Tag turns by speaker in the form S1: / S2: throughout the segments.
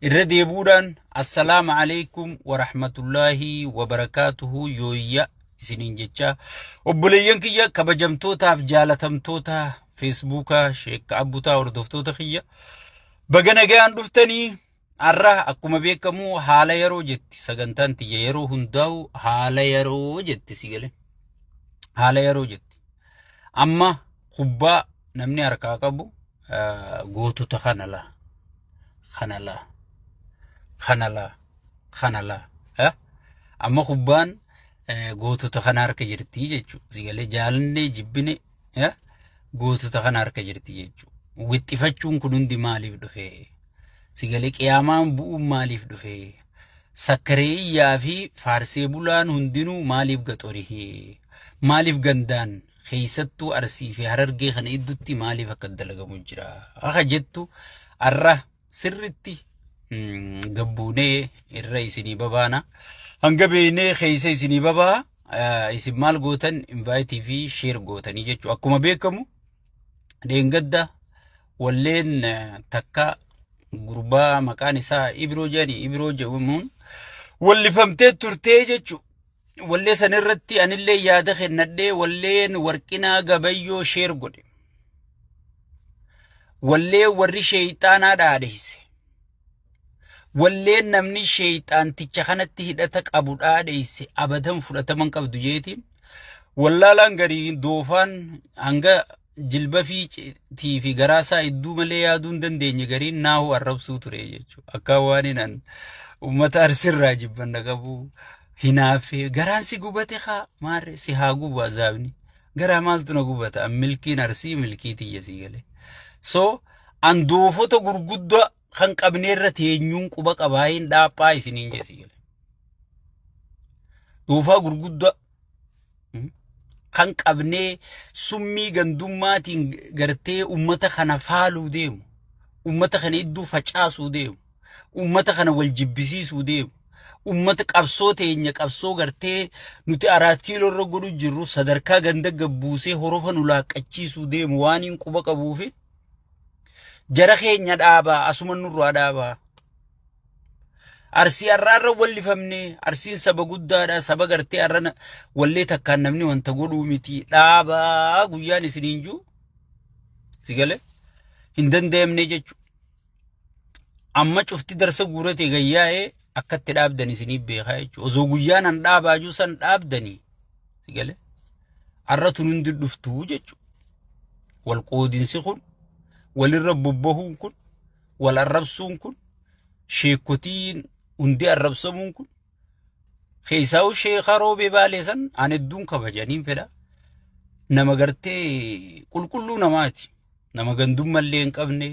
S1: Irra deebuudhaan assalaamu alaikum warahmatullaahi wabarakaatuhu yooyya isiniin jechaa obboleeyyan kiyya kabajamtootaaf jaalatamtoota feesbuukaa sheekka abbutaa hordoftoota kiyya baga nagaan dhuftanii. Har'a akkuma beekamu haala yeroo jetti sagantaan tiyya yeroo hundaa'u haala yeroo jetti si gale. Haala yeroo jetti. Amma kubbaa namni harkaa qabu gootota kana laa kana laa kana laa kana laa. Amma kubbaan gootota kana harka jirti jechuudha. Si galee jaalannee jibbine gootota kana harka jirti jechuudha. Wixxifachuun kun hundi maaliif dhufe? Si galee qiyaamaan bu'uun maaliif dhufe? Sakkareeyyaa fi faarsee bulaan hundinuu maaliif gaxorihe? Maaliif gandaan keessattuu Arsii fi Harargee kana iddutti maaliif akka dalagamu jira? Akka jettu har'a sirritti gabbuunee irra isinii babaana. Hanga beeynee keessa isinii babaa. Isin maal gootan invaayitii fi sheer gootanii jechuudha. Akkuma beekamu dheengadda walleen takka gurbaa maqaan isaa Ibroo jedhani Ibroo jedhamuun wallifamtee turtee jechuudha. Wallee san irratti anillee yaada kennadhee walleen Warqinaa Gabayyoo sheer godhe. Wallee warri sheeyxaanaa dhaadheesse. Walleen namni sheeyxaanticha kanatti hidhata qabu dhaadheesse abadan fudhataman qabdu jeetiin wallaalaan garii doofaan hanga jilba fi tii fi garaa isaa idduu malee yaaduu hin dandeenye gariin naahu arrabsuu ture jechuudha. Akka waan hinan uummata arsirraa jibbanna qabu hinaaffee garaan si gubate haa maarree si haa gubu azaabni. Garaa maaltu na gubata an milkiin arsii milkii tiyya sii galee. So an doofota gurguddaa kan qabneerra teenyuun quba qabaayin dhaaphaa isiniin jee sii galee. Doofaa gurguddaa kan qabnee summii gandummaatiin gartee ummata kana faaluu deemu, ummata kana idduu facaasuu deemu, ummata kana wal jibbisiisuu deemu, ummata qabsoo teenya qabsoo gartee nuti araat kiiloo irra godhu jirru sadarkaa ganda gabbuusee horofa nu laaqqachiisuu deemu waan hin quba qabuufi jara keenya dhaabaa asuma nurraa dhaabaa. Arsii har'aa irra wallifamne arsiin saba guddaadha saba gartee har'a wallee takkaan namni wanta godhuu miti dhaabaa guyyaan isiniin jiru si galee hin danda'amne jechuudha. Amma cufti darsa guurate gayyaa'ee akka itti dhaabdan isiniif beekaa jechuudha. Osoo guyyaan an dhaabaa jiru san dhaabdanii si galee har'a tun hundi dhuftuu jechuudha. Wal qoodinsi kun walirra bobbahuun kun wal arrabsuun kun sheekotiin hundi arrabsamuun kun keessaa'u sheeka roobee baalee san an hedduun kabajaniin fedha. Nama gartee qulqulluu namaati. Nama gandummallee hin qabne.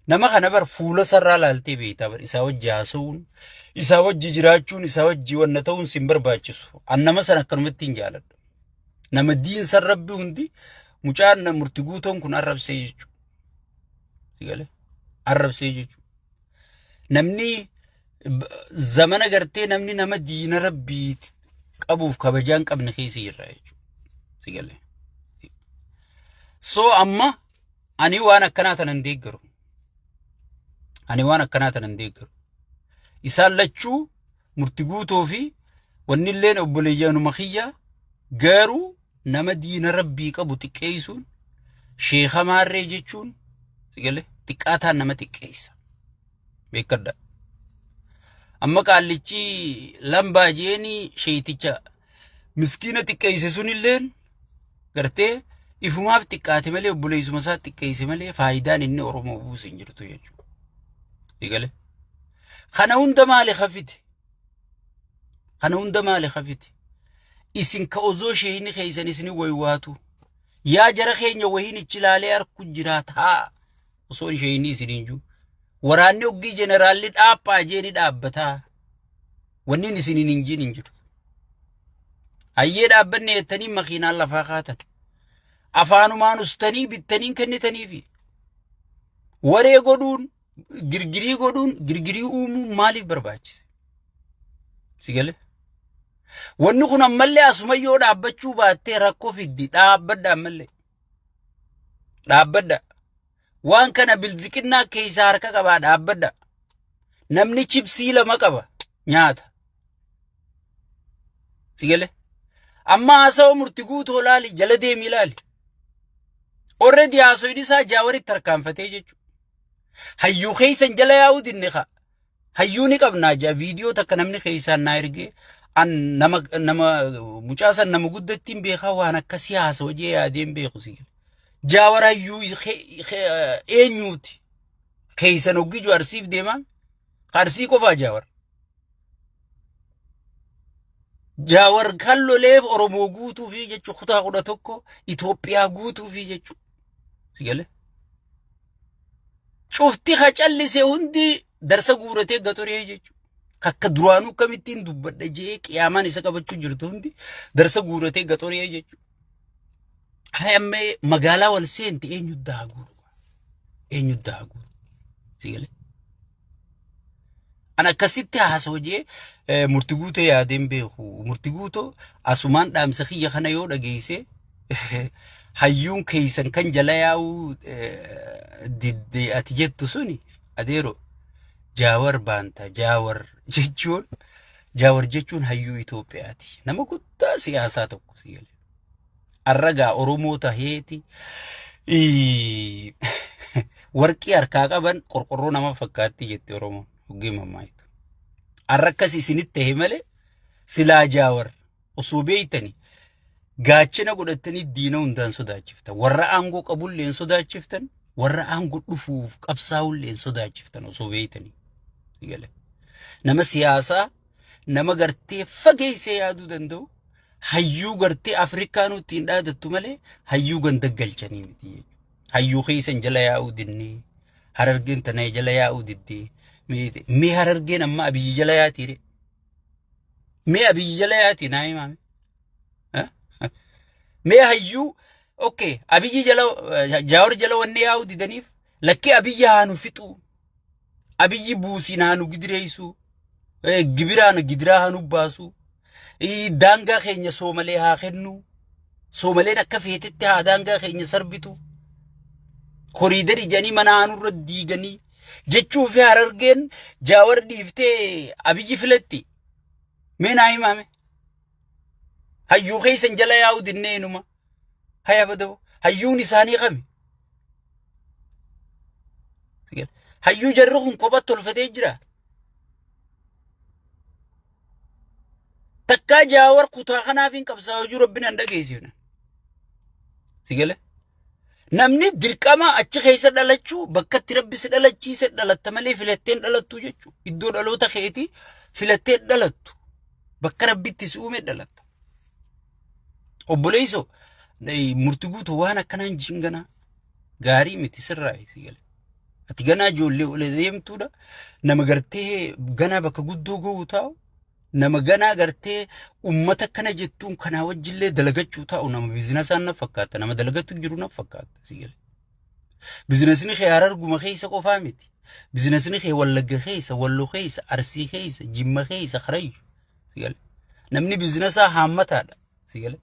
S1: Nama kana bar fuula sarraa laaltee beektaa bar isaa wajji haasa'uun isaa wajji jiraachuun isaa wajji wanna ta'uun sin barbaachisu. An nama sana akkanumatti hin jaaladha. Nama diinsan rabbi hundi mucaan murti guutoon kun arrabsee jechuudha. Si galee? Arrabsee jechuudha. Namni zamana gartee namni nama diina rabbii qabuuf kabajaa hin qabne keessa jirra jechuudha. Si galee? So amma ani waan akkanaa tana hin deeggaru. Ani waan akkanaa tana hin deeggaru. Isaan lachuu murti guutoo fi wanni illeen obboleeyyanuma kiyya garuu nama diina rabbii qabu xiqqeessuun sheeka maarree jechuun si galee xiqqaataan nama xiqqeessa. Beekadha. Amma qaallichi lambaa jeeni sheeyticha miskiina xiqqeesse sunilleen gartee ifumaaf xiqqaate malee obboleessuma isaa xiqqeesse malee faayidaan inni Oromoo buuse hin jirtu jechuudha. Si galee. Kana hunda maali hafite? Kana hunda maali hafite? Isin ka osoo sheeyni keessan isin waywaatu. Yaa jara keenya wahiin ichi laalee harku jira taa. Osoo sheeyni isin hin jiru. Waraanni oggii jeneraalli dhaaphaa jeeni dhaabbataa. Wanni isin hin jiin hin jiru. Hayyee dhaabbanne jettanii makiinaan lafaa kaatan. Afaanumaan ustanii bittanii kennitaniifi. Waree godhuun girgirii godhuun girgirii uumuun maaliif barbaachise? Si galee? Wanni kun ammallee asuma yoo dhaabbachuu baattee rakkoo fiddi dhaabbadha ammallee. Dhaabbadha. Waan kana bilziqinnaa keessaa harka qabaa dhaabbadha. Namni chipsii lama qaba nyaata. Si galee? Amma haasawa murti guutoo laali jala deemi laali. Already haasoyni isaa jaawaritti tarkaanfatee jechuudha. Hayyuu keessan jala yaa'uu dinne kaa. Hayyuu ni qabnaa jaa viidiyoo takka namni keessaan naa ergee an nama nama mucaa san nama guddattiin beekaa waan akkasii haasawa jee yaadeen beeku si gala. Jaawar hayyuu eenyuuti? Keessan hoggii ju arsiif deemaa? Arsii qofaa jaawar. Jaawar kan loleef Oromoo guutuufi jechuu kutaa 11 Itoophiyaa guutuufi jechuu. Si galee? Cufti ka callise hundi darsa guuratee gaxoree jechuudha. Akka duraanuu akkamittiin dubbadha jee qiyaamaan isa qabachuu jirtu hundi darsa guuratee gaxoree jechuudha. Haa amma magaalaa wal seente eenyu daa guuru? Eenyu daa guuru? Si galee? An akkasitti haasawa jee murti guutoo yaadeen beeku. Murti guutoo asumaan dhaamsa kiyya kana yoo dhageesse hayyuun keessan kan jala yaa'uu didde ati jettu suni adeero jaawar baanta jaawar jechuun jaawar jechuun hayyuu Itoophiyaati. Nama guddaa siyaasaa tokko si galee. Arragaa Oromoo taheeti warqii harkaa qaban qorqorroo nama fakkaatti jetti Oromoon hoggee mammaayitu. Arra akkas isinitti tahe malee silaa jaawar osoo beeytani gaachana godhattanii diina hundaan sodaachiftan. Warra aangoo qabullee hin sodaachiftan, warra aangoo dhufuuf qabsaa'ullee hin sodaachiftan osoo beeytanii. Nama siyaasaa nama gartee fageessee yaaduu danda'u hayyuu gartee Afrikaanuu ittiin dhaadattu malee hayyuu ganda galchanii miti jechuudha. Hayyuu keessan jala yaa'uu dinnee harargeen tana jala yaa'uu diddee mee harargeen amma abiyyi jala yaatiire mee abiyyi jala yaatii naa himaame. Mee hayyuu okay abiyyi jala jaawar jala wanni yaa'uu didaniif lakkee abiyyi haa nu fixuu Abiyyi buusiin haa nu gidireessuu, gibiraan gidiraa haa nu baasuu, daangaa keenya soomalee haa kennu, soomaleen akka feetetti haa daangaa keenya sarbitu, koriidarii jedhanii mana haa nurra diiganii jechuu fi harargeen jaawar dhiiftee abiyyi filatti. Mee naa himaame. Hayyuu keessan jala yaa'uu dinnee inuma. Haya badoo hayyuun isaanii kami? Hayyuu jarri kun kopha tolfatee jira. Takkaa jaawar kutaa kanaaf hin qabsaa'u jiru rabbi nan dhageessifne. Si gale? Namni dirqama achi keessa dhalachuu bakka itti rabbi si dhalachiise dhalatta malee filattee hin dhalattu jechuudha. Iddoo dhaloota keetii filattee hin dhalattu. Bakka rabbi itti si uume dhalatta. Obboleessoo murti guutuu waan akkanaan jinganaa gaarii miti sirraa si gale. Ati ganaa ijoollee ol deemtuudha. Nama gartee ganaa bakka guddoo ga'u taa'u. Nama ganaa gartee ummata akkana jettuun kanaa wajjillee dalagachuu taa'u nama biizinasaan na fakkaata. Nama dalagatu jiru na fakkaata si gale. Biizinasni kee hararguma keessa qofaa miti. Biizinasni kee wallagga keessa, wallo keessa, arsii keessa, jimma keessa, karayyu. Si gale. Namni biizinasaa haammataadha. Si gale.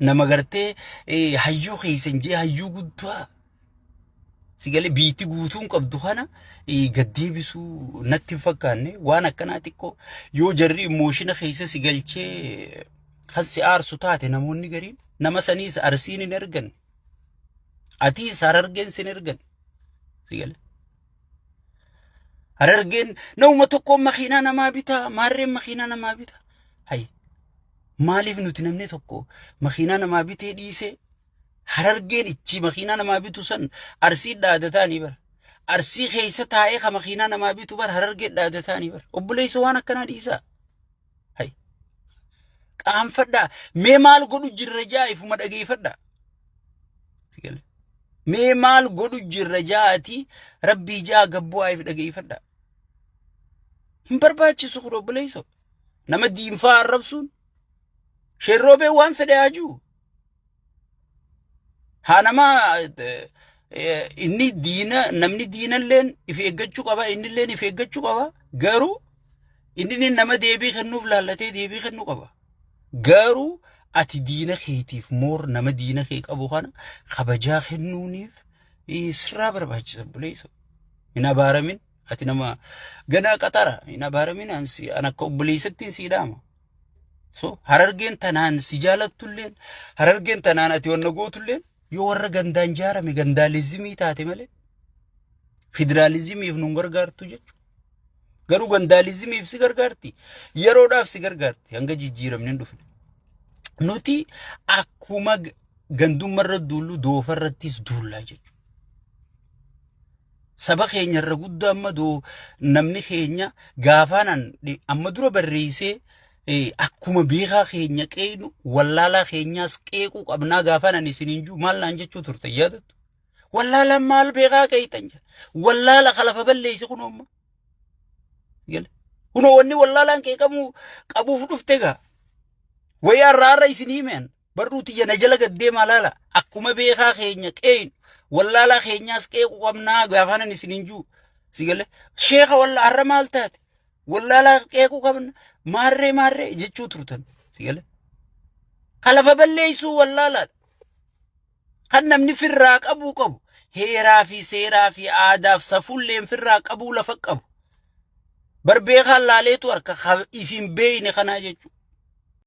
S1: Nama gartee hayyuu keessan jee hayyuu guddaa si gale biitti guutuun qabdu kana gad deebisuu natti hin fakkaanne waan akkanaa xiqqoo yoo jarri imooshina keessa si galchee kan si aarsu taate namoonni gariin nama saniis arsiin hin ergan atiis harargeen sin ergan si gale. Harargeen nama tokkoon makiinaa namaa bitaa maarreen makiinaa namaa bitaa hay maaliif nuti namni tokko makiinaa namaa bitee dhiisee harargeen ichi makiinaa namaa bitu san arsii dhaadataanii bara arsii keessa taa'ee ka makiinaa namaa bitu bara harargee dhaadataanii bara obboleessa waan akkanaa dhiisaa hay qaanfadhaa mee maal godhu jirra jaa ifuma dhageeffadhaa Si galee? Mee maal godhu jirra ja'aati rabbii ja'a gabboo aayif dhageeffadha. Hin barbaachisu kun obboleessoo. Nama diinfaa arrabsuun sherroobee waan fedhe haa jiru. Haa nama inni diina namni diinalleen if eeggachuu qaba innilleen if eeggachuu qaba garuu inni nama deebii kennuuf laallatee deebii kennuu qaba. Garuu ati diina keetiif moor nama diina kee qabu kana kabajaa kennuuniif sirraa barbaachisa obboleessa. Hin abaaramin. Ati nama ganaa qaxara hin abaaraminaan si an akka obboleessattiin sii dhaama. So Harargeen tanaan si jaalattulleen, Harargeen tanaan ati wanna gootulleen, yoo warra gandaan jaarame gandaalizimii taate malee federaalizimiif nun gargaartu jechuudha. Garuu gandaalizimiif si gargaarti. Yeroodhaaf si gargaarti hanga jijjiiramni hin dhufne. Nuti akkuma gandummarra duullu doofarrattis duullaa jechuudha. Saba keenya irra guddaa amma doo namni keenya gaafaanan amma dura barreessee, akkuma beekaa keenya qeeynu wallaalaa keenyaas qeequu qabnaa gaafaanan isiniin jiru maal naan jechuu turte yaadattu. Wallaalaan maal beekaa qeeyxan jedha. Wallaala kalafa balleessi kunoo amma. Kunoo wanni wallaalaan qeeqamuu qabuuf dhufte gaa. Wayii har'a har'a isin himeen barruu tiyya na jala gaddeemaa laala. Akkuma beekaa keenya qeeynu wallaalaa keenyaas qeequu qabnaa gaafaanan isiniin jiru. Si galee sheeka walla har'a maal taate wallaalaa qeequu qabna maarree maarree jechuu turtan. Si galee kalafa balleessuu wallaalaadha. Kan namni firraa qabuu qabu heeraa fi seeraa fi aadaaf safuulleen firraa qabuu lafa qabu. Bar beekaan laaleetu harka if hin beeyne kanaa jechuudha.